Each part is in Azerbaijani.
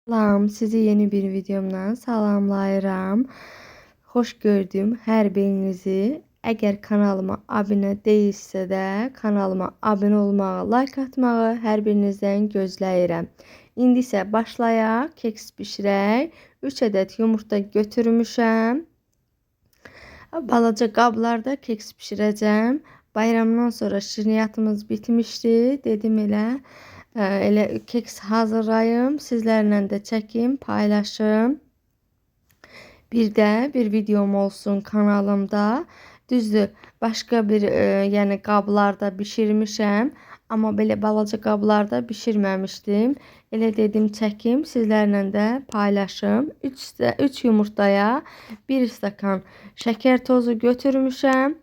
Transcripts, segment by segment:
Salam, sizi yeni bir videomdan salamlayıram. Xoş gördüm hər birinizi. Əgər kanalıma abunə deyilsə də kanalıma abunə olmağı, like atmağı hər birinizdən gözləyirəm. İndi isə başlayaq, keks bişirək. 3 ədəd yumurta götürmüşəm. Balaca qablarda keks bişirəcəm. Bayramdan sonra şirniyyatımız bitmişdi. Dedim elə keks hazırlayım, sizlərlə də çəkim, paylaşım. Bir də bir videom olsun kanalımda. Düzdür, başqa bir yəni qablarda bişirmişəm, amma belə balaca qablarda bişirməmişdim. Elə dedim çəkim, sizlərlə də paylaşım. 3 yumurtaya 1 stəkan şəkər tozu götürmüşəm.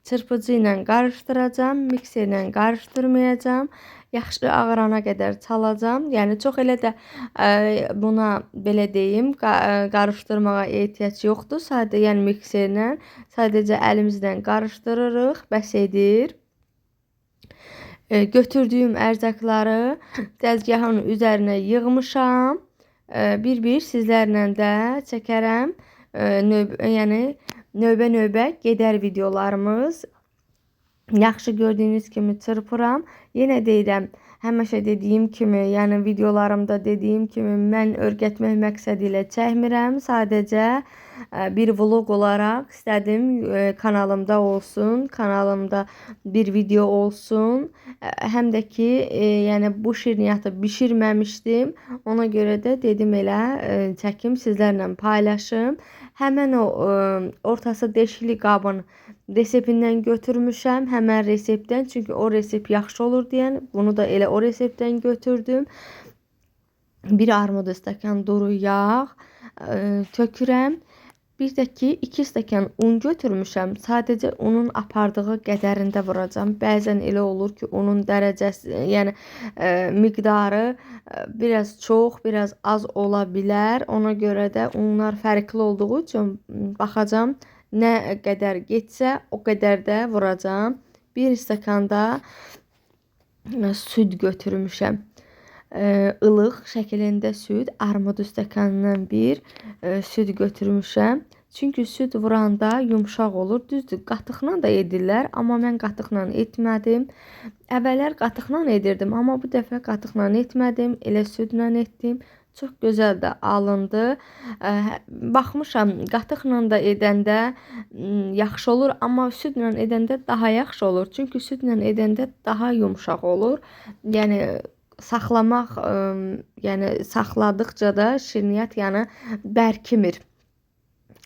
Çırpıcı ilə qarışdıracağam, mikserlə qarışdırmayacağam. Yaxşı ağarana qədər çalacağam. Yəni çox elə də buna belə deyim, qarışdırmağa ehtiyac yoxdur. Sadə, yəni mikserlə, sadəcə əlimizlə qarışdırırıq, bəs edir. Götürdüyüm ərzaqları dəzgahın üzərinə yığmışam. Bir-bir sizlərlə də çəkərəm. Yəni növbə-növbə gedər videolarımız. Yaxşı gördüyünüz kimi çırpıram. Yenə deyirəm, həmişə dediyim kimi, yəni videolarımda dediyim kimi mən öyrətmək məqsədi ilə çəkmirəm. Sadəcə bir vlog olaraq istədim kanalımda olsun, kanalımda bir video olsun. Həm də ki, yəni bu şirniyyatı bişirməmişdim. Ona görə də dedim elə çəkim, sizlərlə paylaşım. Həmən o ortası deşikli qabın reseptindən götürmüşəm. Həmən reseptdən, çünki o resept yaxşı olur deyən, bunu da elə o reseptdən götürdüm. Bir armud stəkan duru yağ tökürəm. Bir də ki, 2 stəkan un götürmüşəm. Sadəcə unun apardığı qədərində vuracağam. Bəzən elə olur ki, unun dərəcəsi, yəni miqdarı biraz çox, biraz az ola bilər. Ona görə də unlar fərqli olduğu üçün baxacağam nə qədər getsə, o qədər də vuracağam. 1 stəkan da süd götürmüşəm. Ilıq şəklində süd, armud stəkanından bir süd götürmüşəm. Çünki süd vuranda yumşaq olur. Düzdür, qatıqla da edirlər, amma mən qatıqla etmədim. Əvvəllər qatıqla edirdim, amma bu dəfə qatıqla etmədim. Elə südlə etdim. Çox gözəl də alındı. Baxmışam, qatıqla da edəndə yaxşı olur, amma südlə edəndə daha yaxşı olur. Çünki südlə edəndə daha yumşaq olur. Yəni saxlamaq, yəni saxladıqca da şirniyyat yəni bərkimir.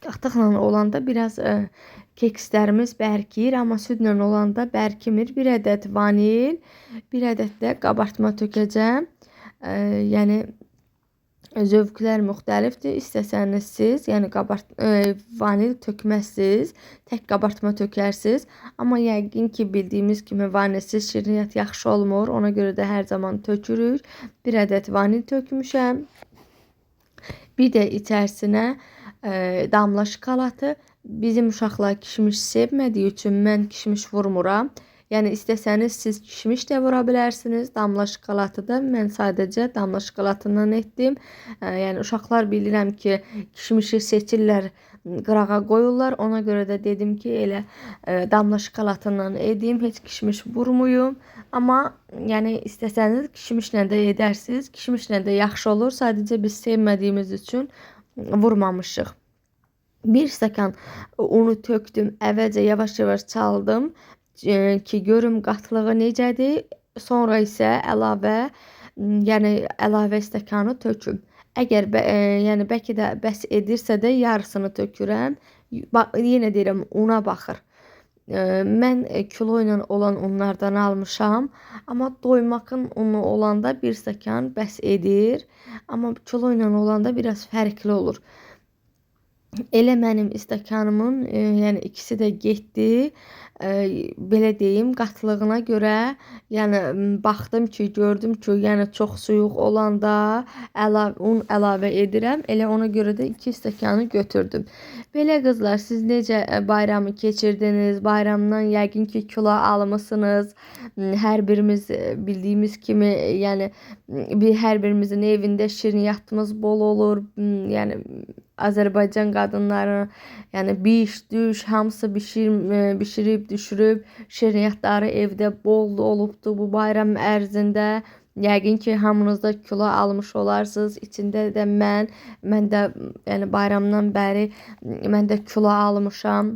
Qatıqla olanda biraz kekslərimiz bərkiyir, amma südlə olanda bərkimir. Bir ədəd vanil, bir ədəd də qabartma tökəcəm. Yəni zövqlər müxtəlifdir. İstəsəniz siz, yəni vanil tökməzsiz, tək qabartma tökərsiz. Amma yəqin ki, bildiyimiz kimi vanilsiz şirniyyat yaxşı olmur. Ona görə də hər zaman tökürük. Bir ədəd vanil tökmüşəm. Bir də içərisinə damla şokolatı. Bizim uşaqlar kişmiş sevmədiyi üçün mən kişmiş vurmuram. Yəni istəsəniz siz kişmiş də vura bilərsiniz. Damla şokolatı da mən sadəcə damla şokolatından etdim. Yəni uşaqlar bilirəm ki, kişmişi seçirlər, qırağa qoyurlar. Ona görə də dedim ki, elə damla şokolatından edim, heç kişmiş vurmuyum. Amma yəni istəsəniz kişmişlə də edərsiniz. Kişmişlə də yaxşı olur. Sadəcə biz sevmədiyimiz üçün vurmamışıq. Bir stəkan unu tökdüm. Əvvəlcə yavaş-yavaş çaldım ki, görüm qatlığı necədir. Sonra isə əlavə, yəni əlavə stəkanı töküm. Əgər yəni bəlkə də bəs edirsə də yarısını tökürəm. Yenə deyirəm, una baxır. Mən kilo ilə olan unlardan almışam, amma doymaqın unu olanda bir stəkan bəs edir. Amma kilo ilə olanda biraz fərqli olur. Elə mənim stəkanımın, yəni ikisi də getdi. Belə deyim, qatlığına görə, yəni baxdım ki, gördüm ki, yəni çox suyuq olanda un əlavə edirəm. Elə ona görə də 2 stəkanı götürdüm. Belə qızlar, siz necə bayramı keçirdiniz? Bayramdan yəqin ki, kilo almısınız. Hər birimiz bildiyimiz kimi, yəni hər birimizin evində şirniyyatımız bol olur. Yəni Azərbaycan qadınları, yəni biş, düş, hamısı bişirib, düşürüb, şirniyyatları evdə bol olubdu bu bayram ərzində. Yəqin ki, hamınız da kilo almış olarsınız. İçində də mən də yəni bayramdan bəri mən də kilo almışam.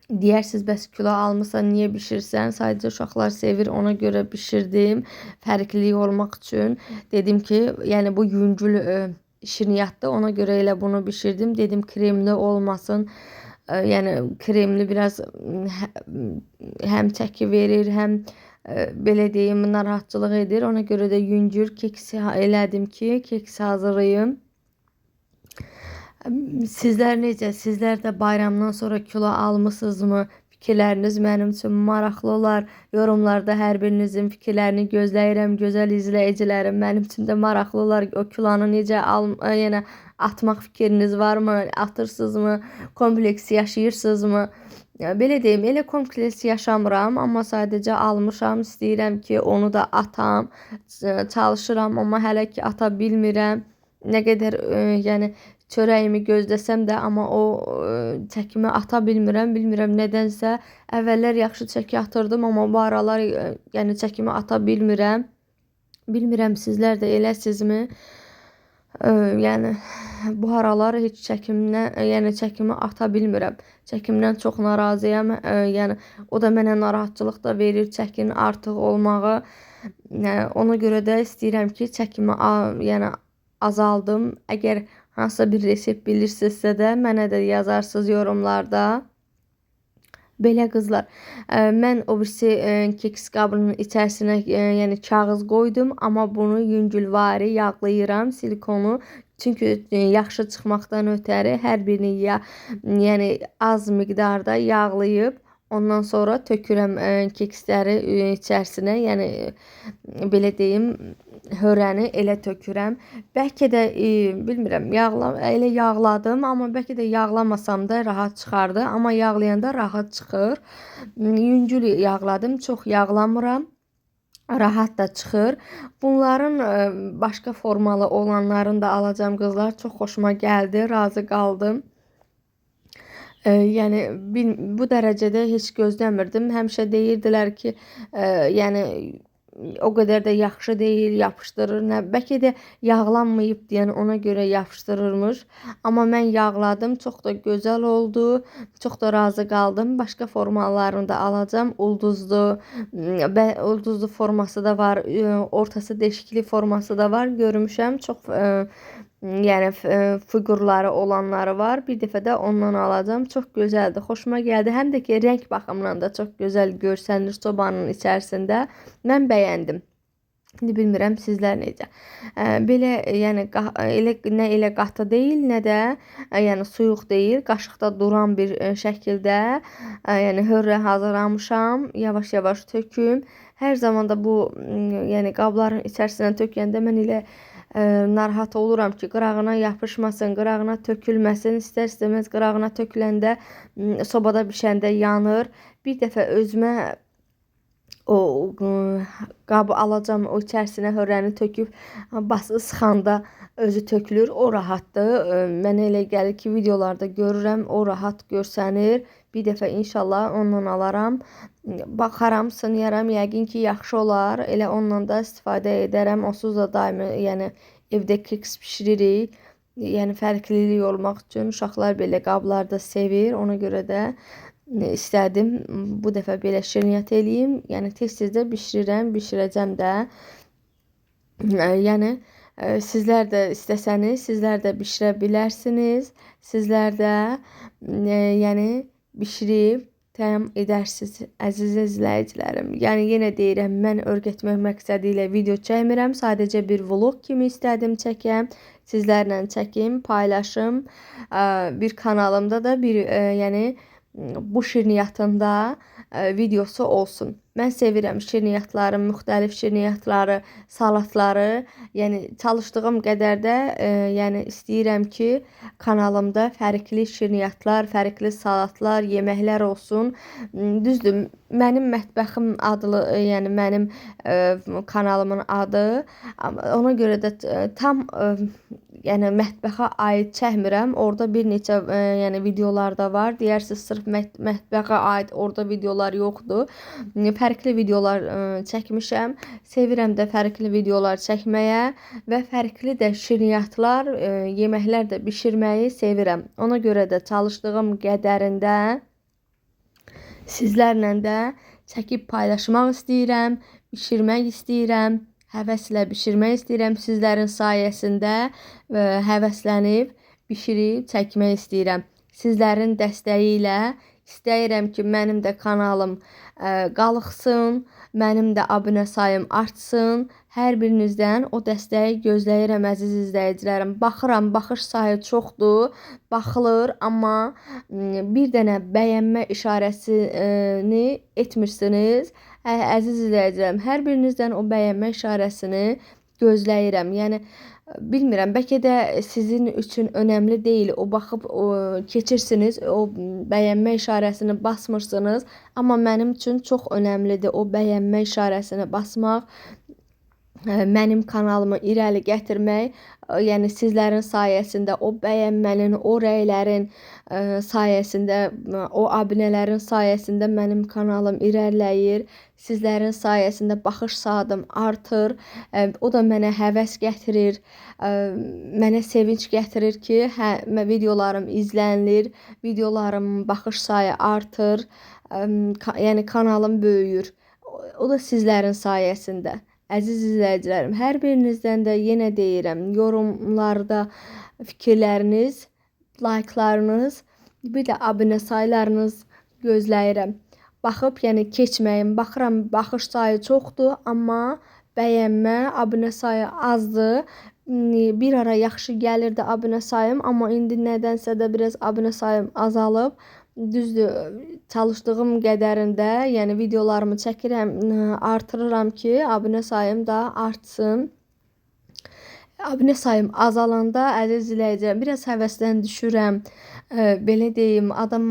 Deyərsiniz, bəs kilo almısan, niyə bişirsən? Sadəcə uşaqlar sevir, ona görə bişirdim. Fərqlilik olmaq üçün. Dedim ki, yəni bu yüngül şirniyyatdır, ona görə elə bunu bişirdim. Dedim kremli olmasın. Yəni kremli biraz həm çəki verir, həm belə deyim, narahatçılıq edir. Ona görə də yüngül keks elədim ki, keks hazırlayım. Sizlər necə? Sizlər də bayramdan sonra kilo almısınızmı? Fikirləriniz mənim üçün maraqlı olar. Yorumlarda hər birinizin fikirlərini gözləyirəm. Gözəl izləyicilərim, mənim üçün də maraqlı olar. O kilonu necə yəni atmaq fikriniz varmı? Atırsınızmı? Kompleks yaşayırsınızmı? Belə deyim, elə kompleks yaşamıram, amma sadəcə almışam. İstəyirəm ki, onu da atam. Çalışıram, amma hələ ki ata bilmirəm. Nə qədər yəni çörəyimi gözləsəm də, amma o çəkimi ata bilmirəm. Bilmirəm nədənsə. Əvvəllər yaxşı çəki atırdım, amma bu aralar yəni çəkimi ata bilmirəm. Bilmirəm sizlər də eləsinizmi? Yəni bu aralar heç çəkimdən, yəni çəkimi ata bilmirəm. Çəkimdən çox narazıyam. Yəni o da mənə narahatçılıq da verir, çəkinin artıq olmağı. Ona görə də istəyirəm ki, çəkimi yəni azaldım. Əgər hansısa bir resept bilirsinizsə də mənə də yazarsınız yorumlarda. Belə qızlar, mən o birisi keks qabının içərisinə yəni kağız qoydum, amma bunu yüngülvari yağlayıram, silikonu. Çünki yaxşı çıxmaqdan ötəri hər birini yəni az miqdarda yağlayıb ondan sonra tökürəm keksləri içərisinə, yəni belə deyim, hörəni elə tökürəm. Bəlkə də bilmirəm, elə yağladım, amma bəlkə də yağlamasam da rahat çıxardı. Amma yağlayanda rahat çıxır. Yüngül yağladım, çox yağlamıram. Rahat da çıxır. Bunların başqa formalı olanlarını da alacağam qızlar. Çox xoşuma gəldi, razı qaldım. Yəni bu dərəcədə heç gözləmirdim. Həmişə deyirdilər ki, yəni o qədər də yaxşı deyil, yapışdırır. Nə, bəlkə də yağlanmayıb deyən ona görə yapışdırırmış. Amma mən yağladım, çox da gözəl oldu. Çox da razı qaldım. Başqa formalarını da alacağam. Ulduzlu, ulduzlu forması da var, ortası deşikli forması da var. Görmüşəm, çox yəni fiqurları olanları var. Bir dəfə də ondan alacağam. Çox gözəldir, xoşuma gəldi. Həm də ki, rəng baxımından da çox gözəl görsənir sobanın içərisində. Mən bəyəndim. İndi bilmirəm sizlər necə. Belə yəni elə nə elə qatı deyil, nə də yəni suyuq deyil. Qaşıqda duran bir şəkildə yəni hörrə hazırlamışam. Yavaş-yavaş töküm. Hər zaman da bu yəni qabların içərisindən tökəndə mən elə narahat oluram ki, qırağına yapışmasın, qırağına tökülməsin. İstər-istəməz qırağına töküləndə sobada bişəndə yanır. Bir dəfə özümə o qabı alacağam, o içərisinə hörrəni töküb bası sıxanda özü tökülür. O rahatdır. Mənə elə gəlir ki, videolarda görürəm, o rahat görsənir. Bir dəfə inşallah ondan alaram. Baxaram, sınayaram, yəqin ki, yaxşı olar. Elə ondan da istifadə edərəm. Onsuz da daimi, yəni evdə keks bişiririk. Yəni fərqlilik olmaq üçün uşaqlar belə qablarda sevir. Ona görə də istədim bu dəfə belə şirniyyat eləyim. Yəni tez-tez də bişirirəm, bişirəcəm də. Yəni sizlər də istəsəniz, sizlər də bişirə bilərsiniz. Sizlər də yəni bişirib təam edərsiniz əziz izləyicilərim. Yəni yenə deyirəm, mən öyrətmək məqsədi ilə video çəkmirəm. Sadəcə bir vlog kimi istədim çəkəm. Sizlərlə çəkim, paylaşım. Bir kanalımda da bir yəni bu şirniyyatında videosu olsun. Mən sevirəm şirniyyatları, müxtəlif şirniyyatları, salatları. Yəni çalışdığım qədər də yəni istəyirəm ki, kanalımda fərqli şirniyyatlar, fərqli salatlar, yeməklər olsun. Düzdür, mənim mətbəxim adlı, yəni mənim kanalımın adı. Ona görə də tam yəni mətbəxə aid çəkmirəm. Orada bir neçə yəni videolar da var. Deyərsiniz sırf mətbəxə aid orada videolar yoxdur. Fərqli videolar çəkmişəm. Sevirəm də fərqli videolar çəkməyə və fərqli də şirniyyatlar, yeməklər də bişirməyi sevirəm. Ona görə də çalışdığım qədərində sizlərlə də çəkib paylaşmaq istəyirəm, bişirmək istəyirəm. Həvəslə bişirmək istəyirəm. Sizlərin sayəsində həvəslənib bişirib çəkmək istəyirəm. Sizlərin dəstəyi ilə istəyirəm ki, mənim də kanalım qalxsın, mənim də abunə sayım artsın. Hər birinizdən o dəstəyi gözləyirəm əziz izləyicilərim. Baxıram, baxış sayı çoxdur, baxılır, amma bir dənə bəyənmə işarəsini etmirsiniz. Əziz izləyicilərim, hər birinizdən o bəyənmə işarəsini gözləyirəm. Yəni bilmirəm, bəlkə də sizin üçün önəmli deyil. O baxıb keçirsiniz, o bəyənmə işarəsini basmırsınız, amma mənim üçün çox önəmlidir o bəyənmə işarəsini basmaq, mənim kanalımı irəli gətirmək. Yəni sizlərin sayəsində, o bəyənmənin, o rəylərin sayəsində, o abunələrin sayəsində mənim kanalım irəliləyir. Sizlərin sayəsində baxış saatım artır. O da mənə həvəs gətirir, mənə sevinç gətirir ki, hə, videolarım izlənilir, videolarımın baxış sayı artır, yəni kanalım böyüyür. O da sizlərin sayəsində. Əziz izləyicilərim, hər birinizdən də yenə deyirəm, yorumlarda fikirləriniz, like'larınız, bir də abunə saylarınız gözləyirəm. Baxıb, yəni keçməyin. Baxıram, baxış sayı çoxdur, amma bəyənmə, abunə sayı azdır. Bir ara yaxşı gəlirdi abunə sayım, amma indi nədənsə də biraz abunə sayım azalıb. Düzdür, çalışdığım qədərində, yəni videolarımı çəkirəm, artırıram ki, abunə sayım da artsın. Abunə sayım azalanda, əziz izləyicilər, biraz həvəsdən düşürəm. Belə deyim, adam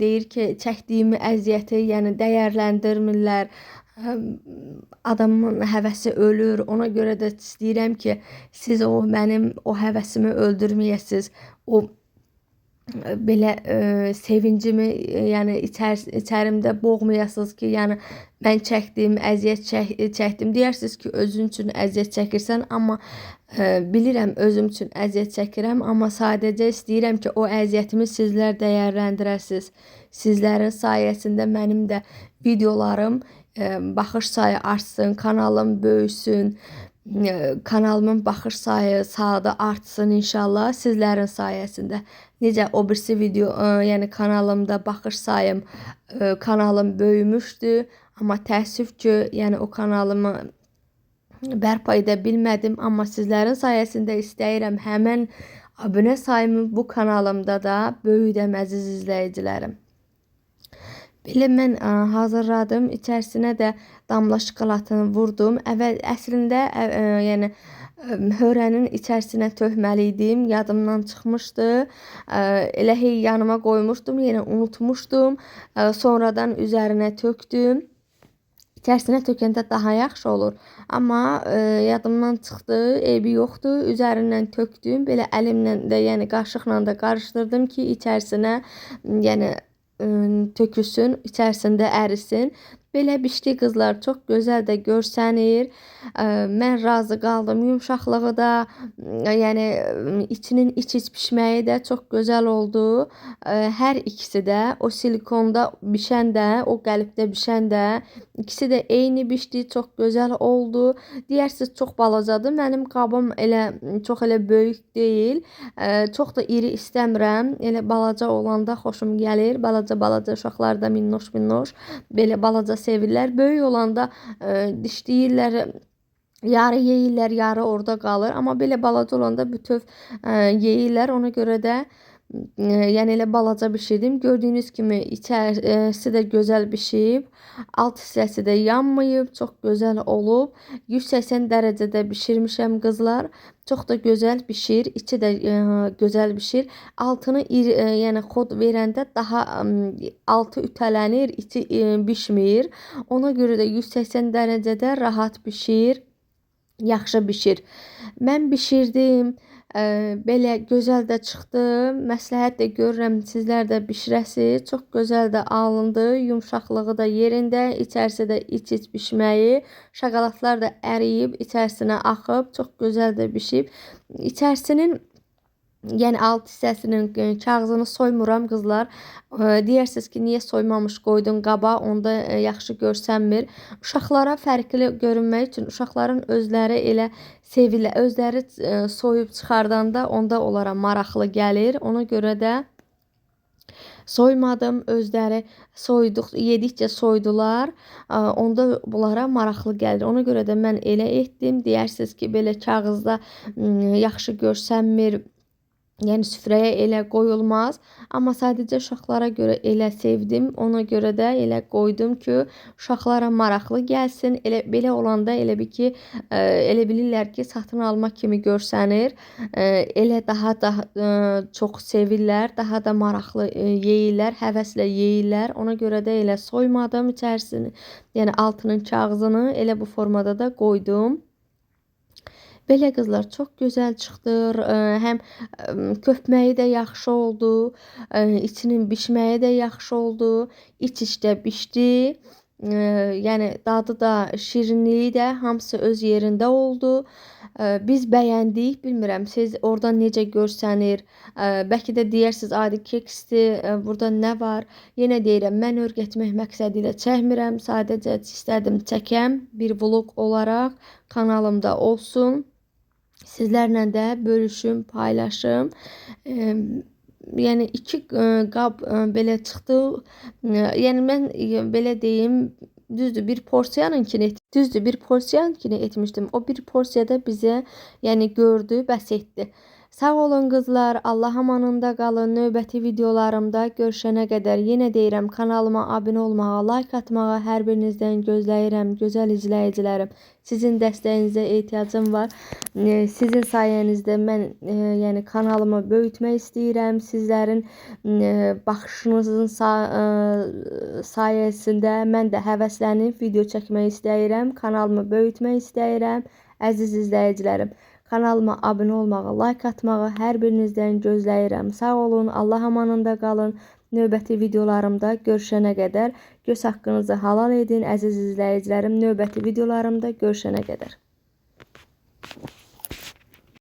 deyir ki, çəkdiyimi əziyyəti, yəni dəyərləndirmirlər. Adamın həvəsi ölür. Ona görə də istəyirəm ki, siz o mənim o həvəsimi öldürməyəsiniz. O belə sevincimi, yəni içərimdə boğmayasınız ki, yəni mən çəkdim, əziyyət çəkdim. Deyərsiniz ki, özün üçün əziyyət çəkirsən, amma bilirəm özüm üçün əziyyət çəkirəm, amma sadəcə istəyirəm ki, o əziyyətimi sizlər dəyərləndirəsiniz. Sizlərin sayəsində mənim də videolarım baxış sayı artsın, kanalım böyüsün, kanalımın baxış sayı, saatı artsın inşallah sizlərin sayəsində. Necə o birisi video, yəni kanalımda baxış sayım, kanalım böyümüşdü, amma təəssüf ki, yəni o kanalımı bərpa edə bilmədim, amma sizlərin sayəsində istəyirəm həmən abunə sayımı bu kanalımda da böyüdəm əziz izləyicilərim. Belə mən hazırladım. İçərisinə də damla şokoladını vurdum. Əvvəl əslində yəni hörənin içərisinə tökməli idim. Yadımdan çıxmışdı. Elə hey yanıma qoymuşdum, yenə unutmuşdum. Sonradan üzərinə tökdüm. İçərisinə tökəndə daha yaxşı olur. Amma yadımdan çıxdı, eybi yoxdur. Üzərindən tökdüm. Belə əlimlə də, yəni qaşıqla da qarışdırdım ki, içərisinə, yəni tökülsün, içərisində ərisin. Belə bişdi qızlar, çox gözəl də görsənir. Mən razı qaldım. Yumşaqlığı da, yəni içinin iç-iç bişməyi də çox gözəl oldu. Hər ikisi də, o silikonda bişən də, o qəlibdə bişən də, ikisi də eyni bişdi, çox gözəl oldu. Deyərsiniz çox balacadır. Mənim qabım elə çox elə böyük deyil. Çox da iri istəmirəm. Elə balaca olanda xoşum gəlir. Balaca-balaca uşaqlar da minnoş-minnoş belə balaca sevirlər. Böyük olanda dişləyirlər, yarı yeyirlər, yarı orada qalır. Amma belə balaca olanda bütöv yeyirlər. Ona görə də Yəni elə balaca bişirdim. Gördüyünüz kimi içərisi də gözəl bişib. Alt hissəsi də yanmayıb. Çox gözəl olub. 180 dərəcədə bişirmişəm qızlar. Çox da gözəl bişir. İçi də gözəl bişir. Altını yəni xod verəndə daha altı ütələnir, içi bişmir. Ona görə də 180 dərəcədə rahat bişir. Yaxşı bişir. Mən bişirdim. Belə gözəl də çıxdı. Məsləhət də görürəm sizlər də bişirəsiniz. Çox gözəl də alındı. Yumşaqlığı da yerində, içərisi də iç-iç bişməyi, şokoladlar da əriyib, içərisinə axıb, çox gözəl də bişib. İçərisinin, yəni alt hissəsinin kağızını soymuram qızlar. Deyərsiniz ki, niyə soymamış qoydun qaba, onda yaxşı görsənmir. Uşaqlara fərqli görünmək üçün uşaqların özləri elə sevirlər. Özləri soyub çıxardanda onda onlara maraqlı gəlir. Ona görə də soymadım. Özləri soyduq, yedikcə soydular. Onda bunlara maraqlı gəlir. Ona görə də mən elə etdim. Deyərsiniz ki, belə kağızda yaxşı görsənmir. Yəni süfrəyə elə qoyulmaz. Amma sadəcə uşaqlara görə elə sevdim. Ona görə də elə qoydum ki, uşaqlara maraqlı gəlsin. Elə belə olanda elə bil ki, elə bilirlər ki, satın alma kimi görsənir. Elə daha da çox sevirlər, daha da maraqlı yeyirlər, həvəslə yeyirlər. Ona görə də elə soymadım içərisini, yəni altının kağızını elə bu formada da qoydum. Belə qızlar çox gözəl çıxdı. Həm köpməyi də yaxşı oldu, içinin bişməyi də yaxşı oldu. İç-içdə bişdi. Yəni dadı da, şirinliyi də hamısı öz yerində oldu. Biz bəyəndik. Bilmirəm siz orada necə görsənir. Bəlkə də deyərsiniz adi keksdir, burada nə var? Yenə deyirəm, mən öyrətmək məqsədi ilə çəkmirəm. Sadəcə istədim çəkəm bir vlog olaraq kanalımda olsun. Sizlərlə də bölüşüm, paylaşım. Yəni 2 qab belə çıxdı. Yəni mən belə deyim, düzdür bir porsiyanınkini, düzdür bir porsiyanınkini etmişdim. O bir porsiyada bizə yəni gördü, bəs etdi. Sağ olun qızlar, Allah amanında qalın. Növbəti videolarımda görüşənə qədər yenə deyirəm, kanalıma abunə olmağa, like atmağa hər birinizdən gözləyirəm, gözəl izləyicilərim. Sizin dəstəyinizə ehtiyacım var. Sizin sayənizdə mən yəni kanalımı böyütmək istəyirəm. Sizlərin baxışınızın sayəsində mən də həvəslənib video çəkmək istəyirəm. Kanalımı böyütmək istəyirəm. Əziz izləyicilərim, kanalıma abunə olmağı, like atmağı hər birinizdən gözləyirəm. Sağ olun, Allah amanında qalın. Növbəti videolarımda görüşənə qədər göz haqqınızı halal edin, əziz izləyicilərim. Növbəti videolarımda görüşənə qədər.